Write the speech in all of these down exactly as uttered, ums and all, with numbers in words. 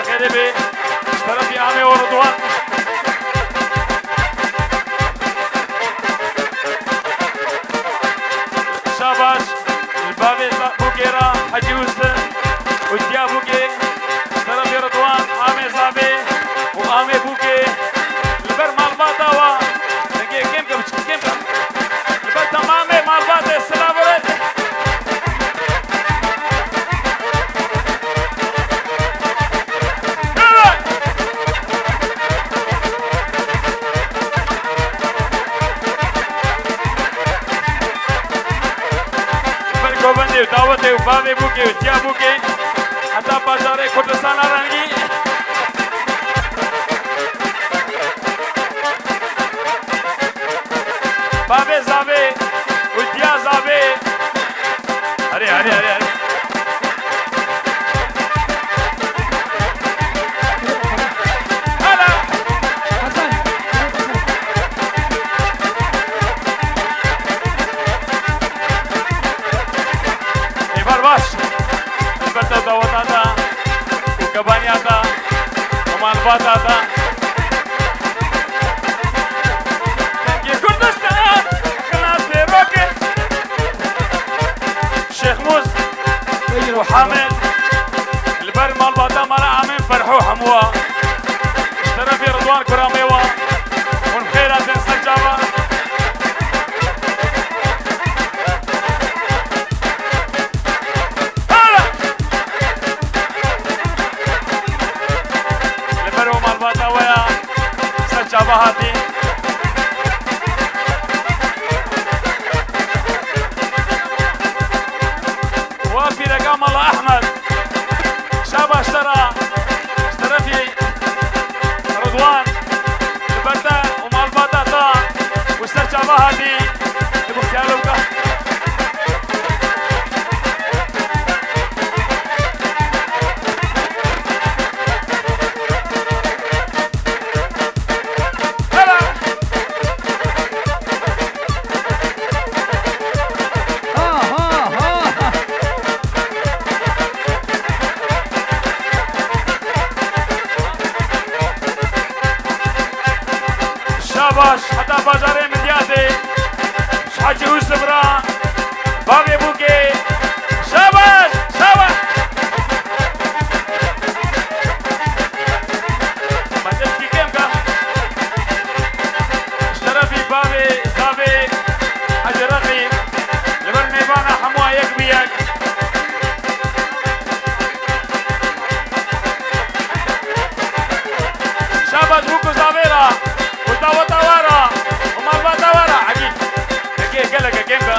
Kerê bê, ji terefî Amê û Ridwan. Şabaş, ji bavê Za-, Bûkê re Hecî Husn û diya Bûkê, ji terefî Ridwan, Amê Zavê û Amê Bûkê, li ber malbata wa, dengê kêm ke, biçik kêm ke. Li ber temamê malbatê silav re. Ber govendê û dawetê û bavê Bûkê û diya Bûkê heta bajarê Kurdistana rengî. Bavê Zavê û diya Zavê. Herê, herê, herê, herê. Hala. Êvar baş. Li ber te daweta te û kebaniya te û malbata te. Dengê Kurdistan, xina sêrokê. Şêxmûs û Hamed, li ber malbata mala Amên Ferho hemû wa. Ji terefê Ridwan Kuramê wa. Hûn bi xêr hatin ser çava. Li ber û malbata we ya ser çava hatî. Wa pîreka Mala Ehmed. Şabaş te ra. Ji terefî Ridwan, li ber te û malbata te û ser çava hatî, li Buxtiyar Lewka. Hela! Ha, ha, ha, ha. Şabaş, heta bajarê Midyadê. Ji Hecî Husn re, bavê Bûkê. Şabaş, şabaş. Başa çikê kêm ka. Ji terefî bavê, zavê, Hecî Rexî. Li ber mêvana hemû yek bi yek. Şabaş bû ku zavê ra, ku daweta wa ra, ku malbata wa ra, Hecî. Yekê geleke kêm be.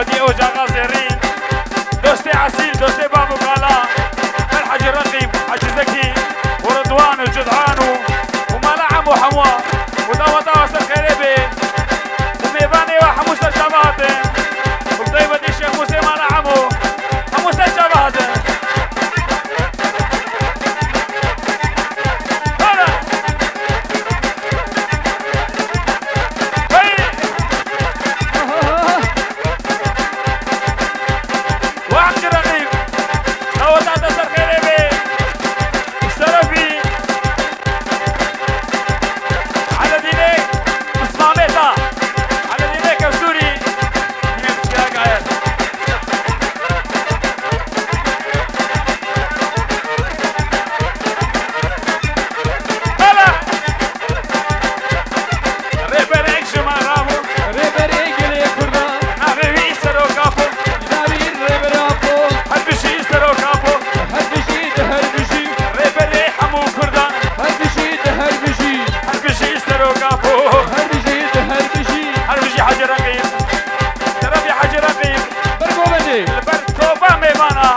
Hadi ocaxa zerrîn, dostê esîl, dostê bav û kala, ber Hecî Reqîb, Hecî Zekî û Ridwan û Cud'an û, û mala Emo hemûa û daweta we ser xêrê bê û mêvanê we hemû ser çava hatin û bi taybetî Şêx Mûsê mala Emo hemû ser çava hatin. Hadi. Hey! Wahid Reqîb, daweta te ser xêrê bê. Ji terefî Eledînê Pismamê ta. Eledînê Kevsûrî. Yine biçkaya gayet. Hele! Rêberek ji me rabû. Rêberê gelê Kurdan. Navê wî Serok Apo. Navê Rêber Apo. Her bijî Serok Apo. Her bijî de her bijî. Rêberê hemû Kurdan. Her bijî de her bijî. Her bijî Serok Apo. Her bijî de her bijî. Her bijî Hecî Reqîb. Terefî Hecî Reqîb. Ber govendê. Li ber topa mêvana.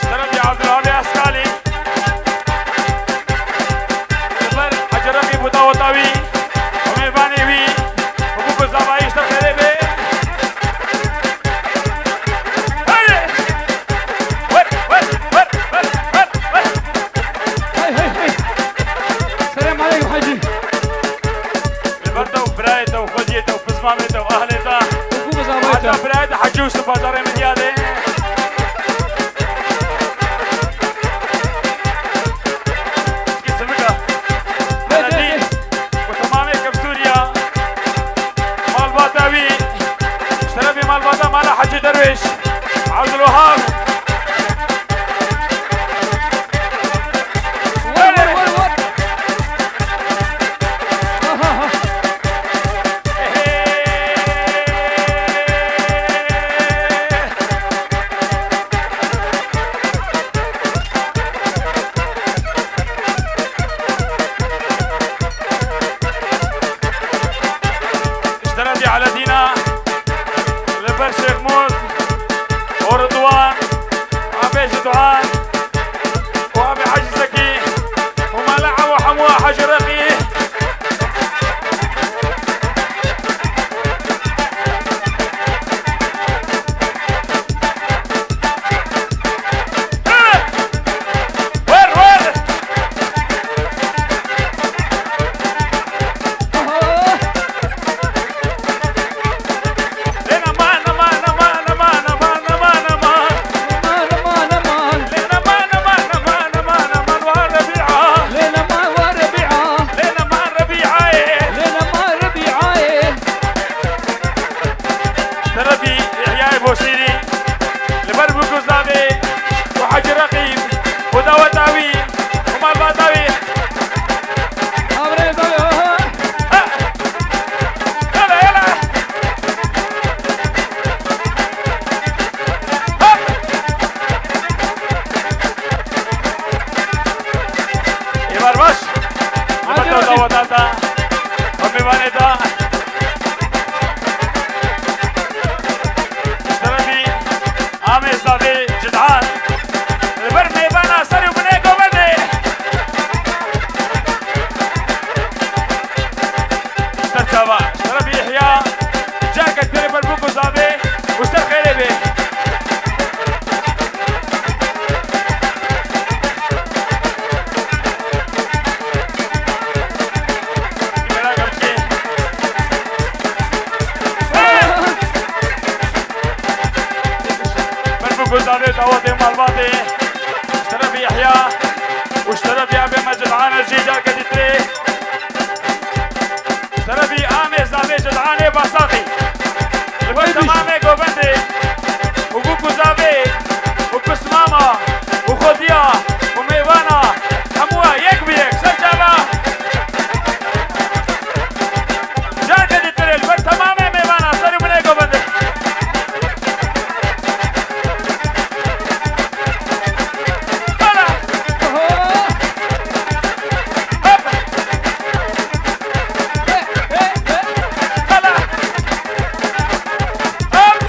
Ji terefê Abdulhamî Eskalî. Li ber Hecî Reqîb û daweta wî û mêvanê wî û bûk û zavayî ji te xêrê bê. Hey! Wer, wer, wer. Hey, hey, hey. Selam aleykum hacı. Li ber te û birayê te û xwediyê te û pismamê te û ahlê te. Û bûk û zavayî te. Heta birayê te Hecî Yûsif Bajarê min diyadê. Ki simika. Eledîn. Ku temamê Kevsûriya. Malbata wî. Ji terefê malbata mala Hecî Derwêş. Abdulwehab. Wer, wer, wer, wer. Aha, aha. Ji terefê Eledîna, li ber Şêx Mûs û Ridwan, abê ji Duan û abê Hecî Zekî û mala ew hemû Hecî Reqî. Wer, wer! Lê neman, neman, neman. Lê neman, neman, neman, neman, neman, neman, wa Rebîa. Lê neman, wa Rebîa. Lê neman, Rebîayê. Lê neman, Rebîayê. Terefî Îhyayê Bosîrî, li ber Bûk û Zavê û Hecî Reqîb û daweta wî û malbata wî. Abre, zavê, ha, ha. Ha. Yala, yala. Ha. Êvar baş. Hadi Li ber bakayım. Daweta te û mêvanê te. Ji terefî Amê Zavê Cîdan. Li ber mêvana ser û binê govendê. Ser çava. Ji terefî Îhya. Careke dî li ber Bûk û Zavê û ser xêrê bê. Ber temamê govendê û bûk û zavê û pismama û xwediya û mêvana hemû yek bi yek ser çava. Careke dîtir li ber temamê mêvana ser û binê govendê. Hala. Hop. Hala. Hop.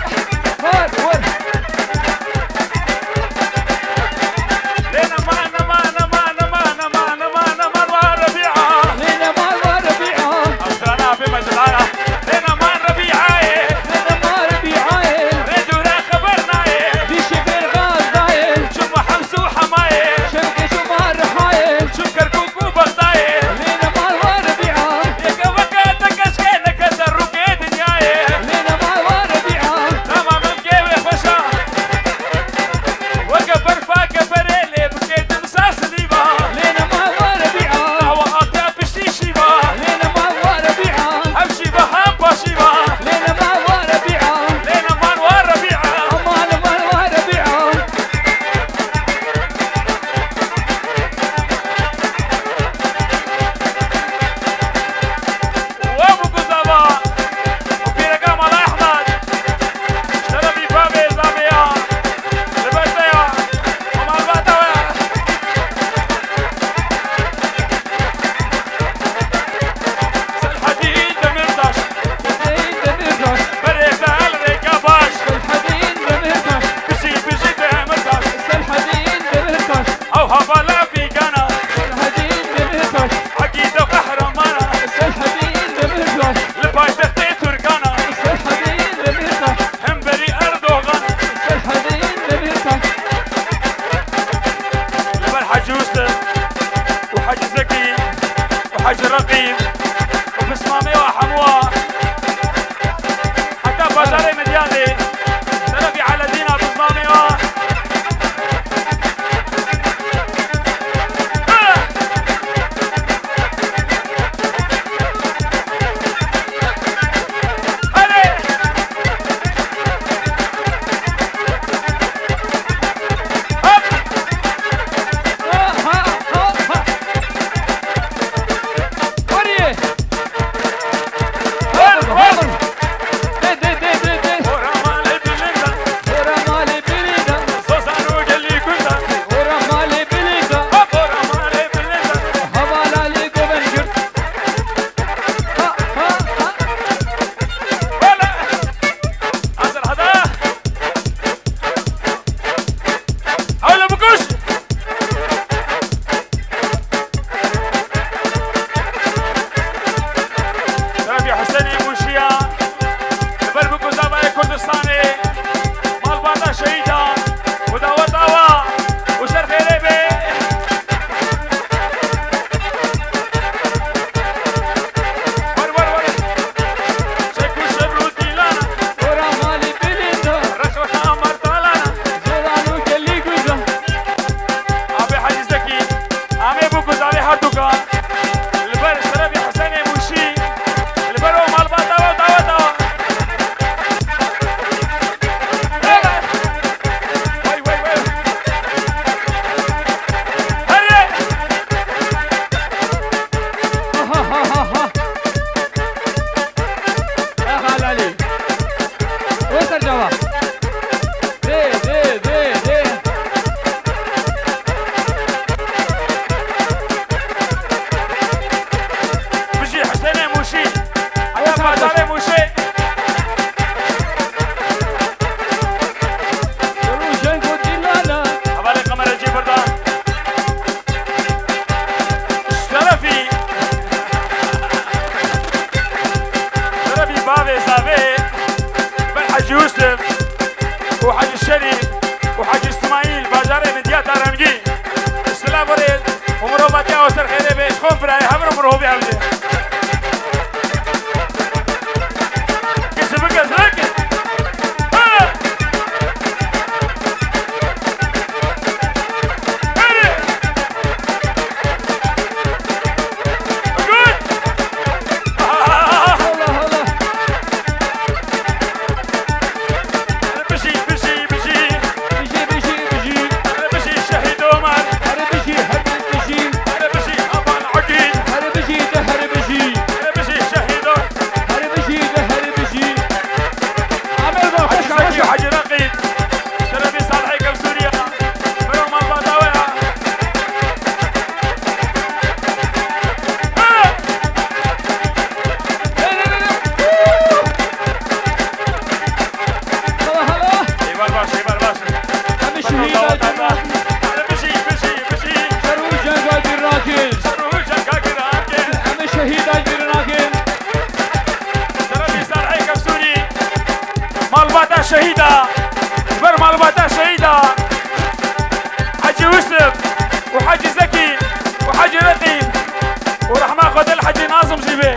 Hecî Nazim jî bê.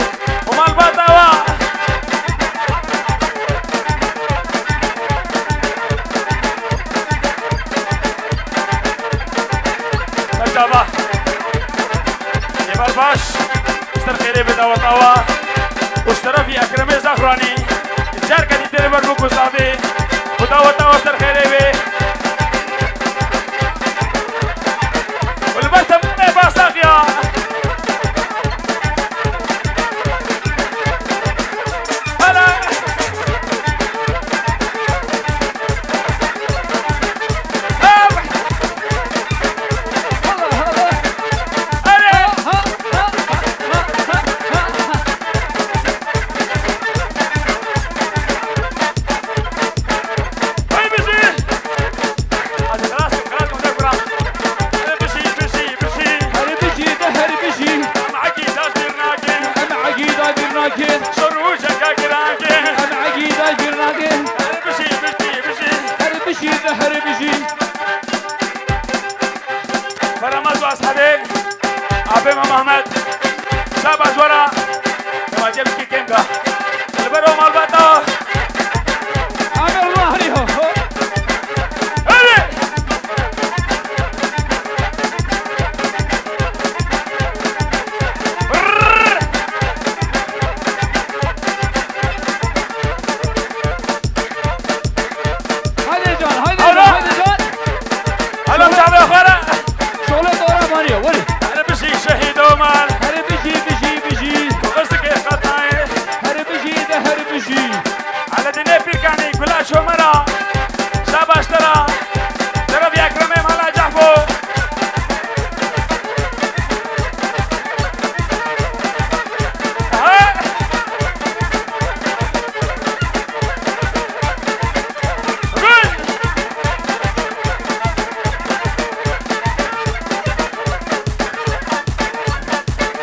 Û malbata wa. Merhaba. Êvar baş. Ser xêrê bê daweta wa. Û ji terefî Ekremê Zexranî. Carka dî têrê ber bû ku zavê. Û daweta wa ser xêrê bê. Û li ber temamê Basaxiya. Hele. Hadi, xelas, xelas, xelas, xelas. Her bijî, bijî, bijî. Her bijî de her bijî. Em egîda bîr nakin. Em egîda bîr nakin. Ji rojeka giran ke. Em egîda bîr nakin. Her bijî, bijî, bijî. Her bijî de her bijî. Feramaz û eshabê. Apê me Mehmet. Şabaş wera. Kevace bikî kêm ka. Li ber o malbata. Amê Rû herî ho. Hadi. Haydi can, haydi can, haydi can. Helal çavê xwe re. Şole dora maniye, weri. Her bijî şehîd Omer. Her bijî, bijî, bijî. Rizikê Xetayê. Her bijî de her bijî. Eledînê Pîrkanî, Gula Şomera. Şabaş te ra. Şeref Ekremê Mala Cehbo.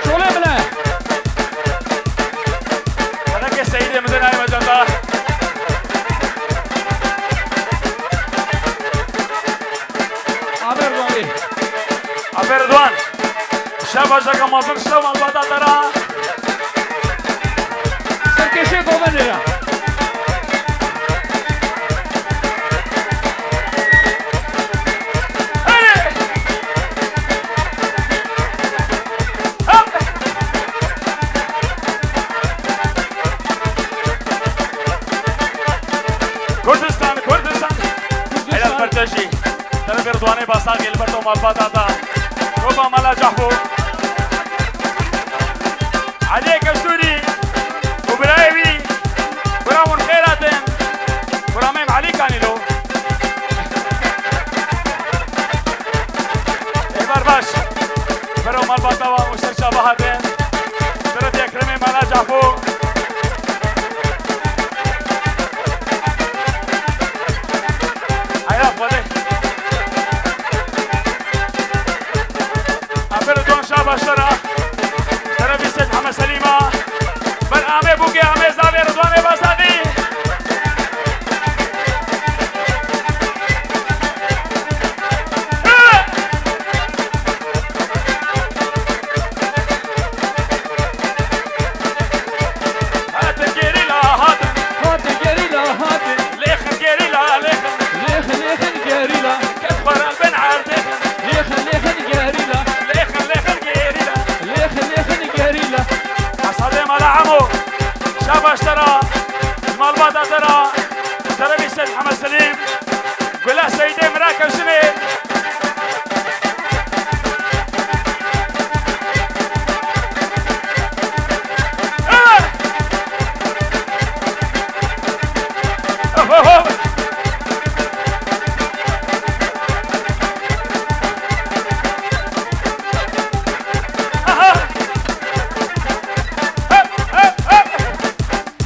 Şolê bile. Xelekê Seyîdê min de nayê mecanda. Aferin Rwanî. Aferin Rwan. Şeva jaka mezin, şeva malbata te ra. Serkêşê govendê ya. Hey! Hop! Kurdistan, Kurdistan. Helal Berteşî. Terefê Ridwanê Basaxê li ber to malbata da. Roba mala Cahbo. Eliyê Kesûrî û birayê wî. Kura hûn xêr hatin. Kura mem Elî Kanîlo. Êvar baş. Bero malbata wa û ser çava hatin. Terefê Ekremê mala Cahbo. Hayra xwedê. Aferin Don Şah başlara. Şerefî Seyid Hemed Selîma. Ber amê bûkê amê zavê Ridwanê Basaxî. Hatin gerîla, hatin. Hatin gerîla, hatin. Lêxin gerîla, lêxin. Lêxin, lêxin gerîla. Kes xwe re bin erdêxin. Lêxin, lêxin gerîla. Lêxin, lêxin gerîla. Lêxin, lêxin gerîla. Esadê mala Emo. Şabaş te ra. Malbata te ra. Terefî Seyid Hemed Selîm. Gula Seyîdê min re kevşinê.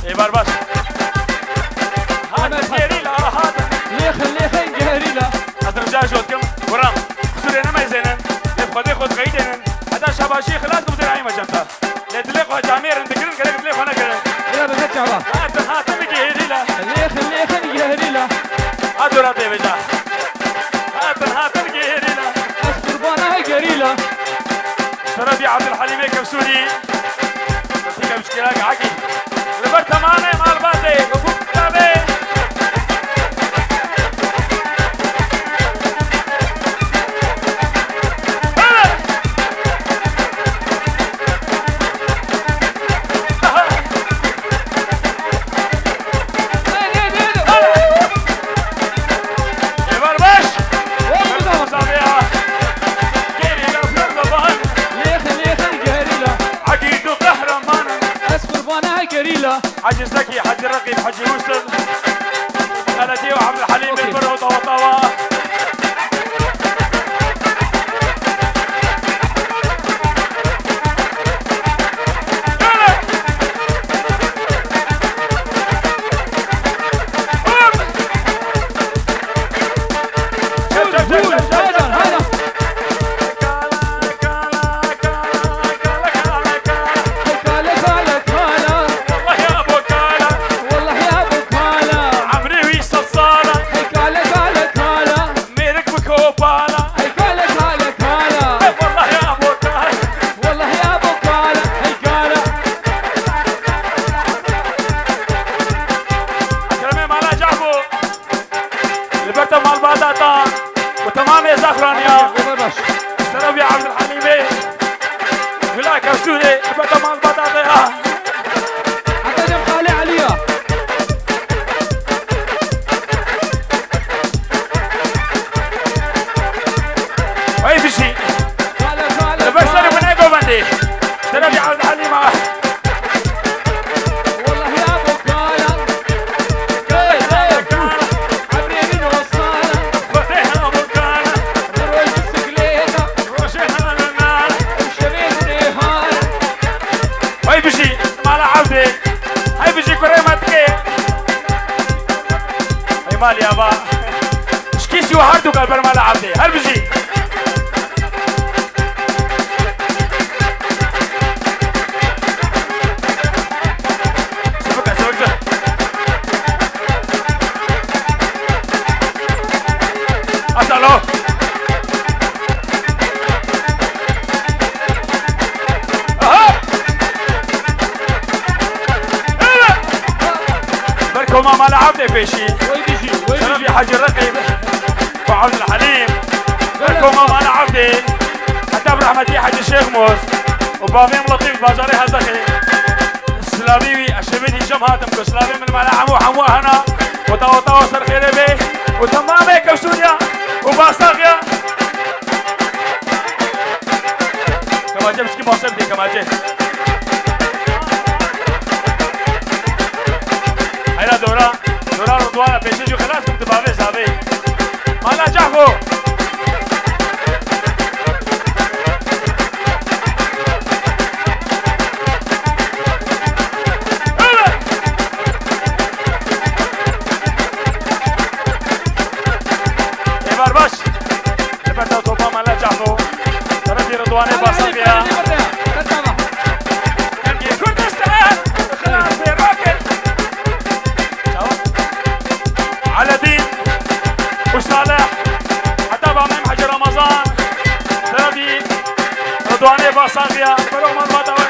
Ê barbaş. Hatin gerîla, hatin. Lêxin, lêxin gerîla. Ez rica ji we dikim, guram, qisûrê nemeyzênin, lê bi Xwedê xwe diqeydênin. Heta şabaşiyê xilas bibû zêrayê me cem te. Lê dilê xwe camêrin dikirin, gerek dilê xwe nekirin. Bila bi vê çava. Hatin, hatin gerîla. Lêxin, lêxin gerîla. A dora tê vêca. Hatin, hatin gerîla. Ez qurbana gerîla. Şerefî Abdulhelîmê Kevsûrî. Kevşkira gaki. Li ber temamê malbatê, hukuk tabe. Êvar baş. Gerîla, gerîla. Lêxin, lêxin, gerîla. Egîd û qehreman in. Ez qurbana gerîla. Hacî Zekî, Hacî Reqîb, Hacî Yusuf, Xeletî û Ebdulhelîm, okey, êvar û tawa tawa. Emrê wî sed sal e. Mêrik bi kopal e. Hey, kale, kale, kale. Hey, wellahî ya bo kale. Wellahî ya bo kale. Hey, kale. Ekremê mala Cahbo. Li ber te malbata te û temamê Zexraniya. Êvar baş. Şerefî Ebdulhelîmê. Gula Kevsûrê. Li ber te malbata te ya. Heta cem Xalê Elî ya. Wey bijî. Li ber serê min e govendê. Şerefî Ebdulhelîma. Wellahî ya bo kale. Kale, kale, kale. Emrê min o sal e. Xwedê ya bo kale. Roj bisiklêta. Rojê hene nane. Şevê min ê hal e. Wey bijî mala Evdê. Hey bijî kurê me dikê. Hey malî ava. Şikîsî û her du kal ber mala Evdê. Her bijî. Sivike, sivike. Asalo. Aha! Ber koma mala Evdê pêşî. Wey bijî, wey bijî. Şerefî Hacî Reqîb. Û Evdulhelîm. Ber koma mala Evdê. Heta bi rehmetî Hacî Şêx Mûs. Û bavê min Letîf bajarê Hezexê. Silavî wî, ez şevê dî cem hatim ku silavê min mala hemû, hemû hena. Û tawa tawa ser xêrê bê. Û temamê Kevsûriya. Û Basaxiya. Kemace pişkî masem tê kemace. Heyra dora, dora Ridwana pêşê jî xelas bim tu bavê zavê. Mala Cahbo. Êvar baş. Li ber te topa mala Cahbo. Şerefî Ridwanê Basaxiya. Dengê Kurdistan, xilas ê roket. Çawa? Eledîn û Salih. Heta bamêm Hecî Remezan. Şerefî Ridwanê Basaxiya. Bero malbata we.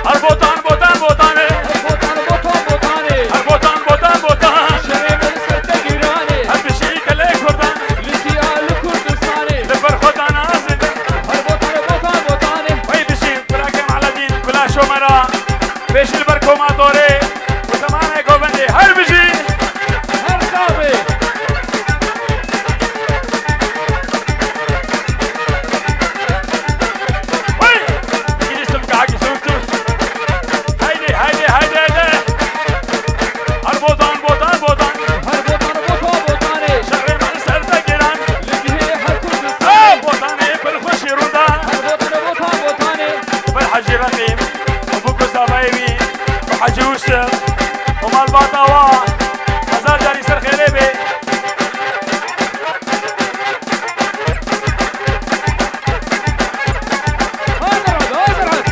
Her botan, botan, botanê. Her botan, botan, botanê. Her botan, botan, botan. Şerê min ser te giranê. Her bir şey kele kurdan. Li Siya li Kurdistanê. Li ber xwe danazin. Her botan, botan, botanê. Wey bijî, birakem Eledîn, Gula Şomera. Pêşî li ber koma Dorê û temamê govendê. Her bijî! Her sax bê! Hey! Gidî simka, gidî simka. Haydi, haydi, haydi, haydi. Her botan, botan, botan. Her botan, botan, botanê. Şerê min ser te giran. Li cihê her Kurdistanê. Hey, botanê pir xweşî rûnda. Her botan, botan, botanê. Ber Hecî Rehîm. Û bû ku zavayê wî û Hecî Yûsif û malbata wa hezar carî ser xêrê bê. Hazir, hazir, hazir.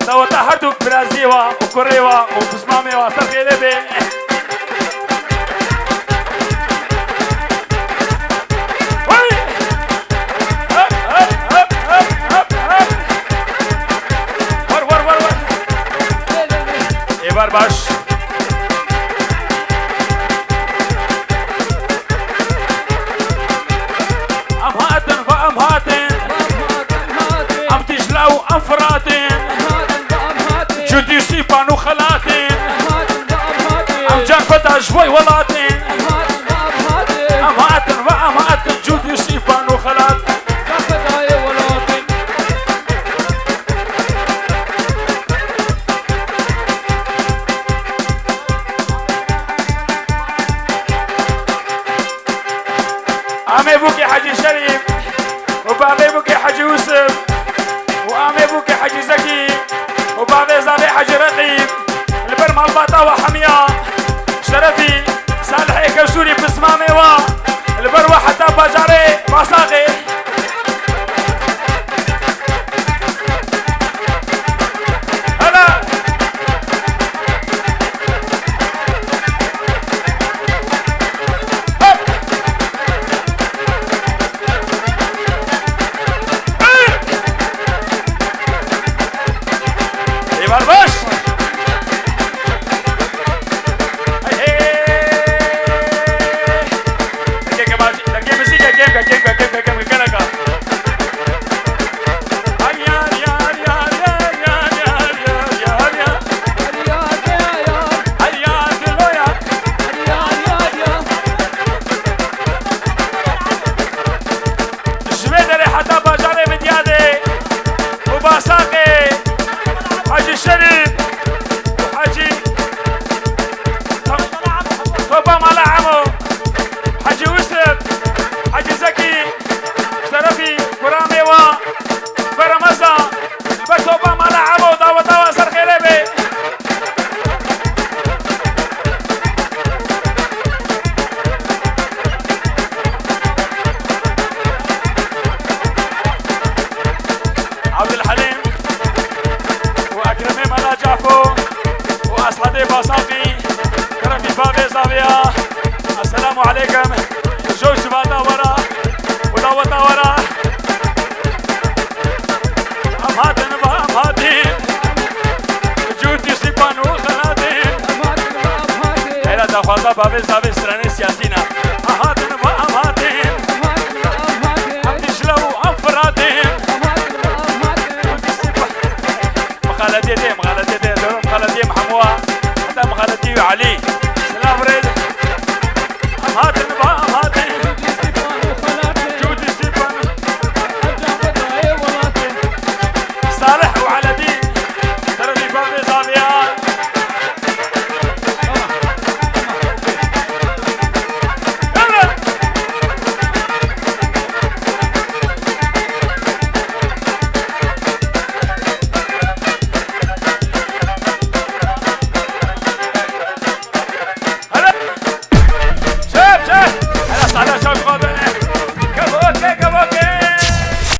Daweta her du biraziyê wa û kurê wa û pismamê wa ser xêrê bê. Hey! Hep, hep, hep, hep, hep, hep. War, war, war, war. Êvar baş. Em hatin, va em hatin. Em Dîcle û em Firatên. Cûdî û Sîpan û Xelatên. Em can feda ji vay welatên. Em hatin, va em hatin. Cûdî û Sîpan û Xelat. Amê bûkê Hecî Şerîf û bavê bûkê Hecî Wisif û amê bûkê Hecî Zekî û bavê zavê Hecî Reqîb li ber malbata we hemiya şerefî Salihê Kesûrî pismamê we li ber we heta bajarê Basaxê. Hele! Hop! Êvar baş! Hey, hey! Dergê kemancî, dergê muzîkê kêm ke, kêm ke, kêm ke, kêm ke, geleka. Ay yar, yar, yar. Ay yar, diloya. Ji vê derê heta bajarê Midyadê û Basaqê, Hecî Şerîf û Hecî Topa Mala Emo, Hecî Wisif, Hecî Zekî, şerefî kuramê wa, beremeza, li ber Topa Mala Emo, daweta wa ser xêrê bê. Abdulhalim û Ekremê Mela Cafo û Esadê Basaqî, keremî bavê zaviya. Esselamu aleykum. Joş vada wara û daweta wara. Em hatin va em hatin. Cûtî Sîpan û Xelatê. Hela daxwaza bavê zavê stranê siyasî ne. Em hatin va em hatin. Em Dîcle û em Firatê. Cûtî Sîpan. Mixaletê tê,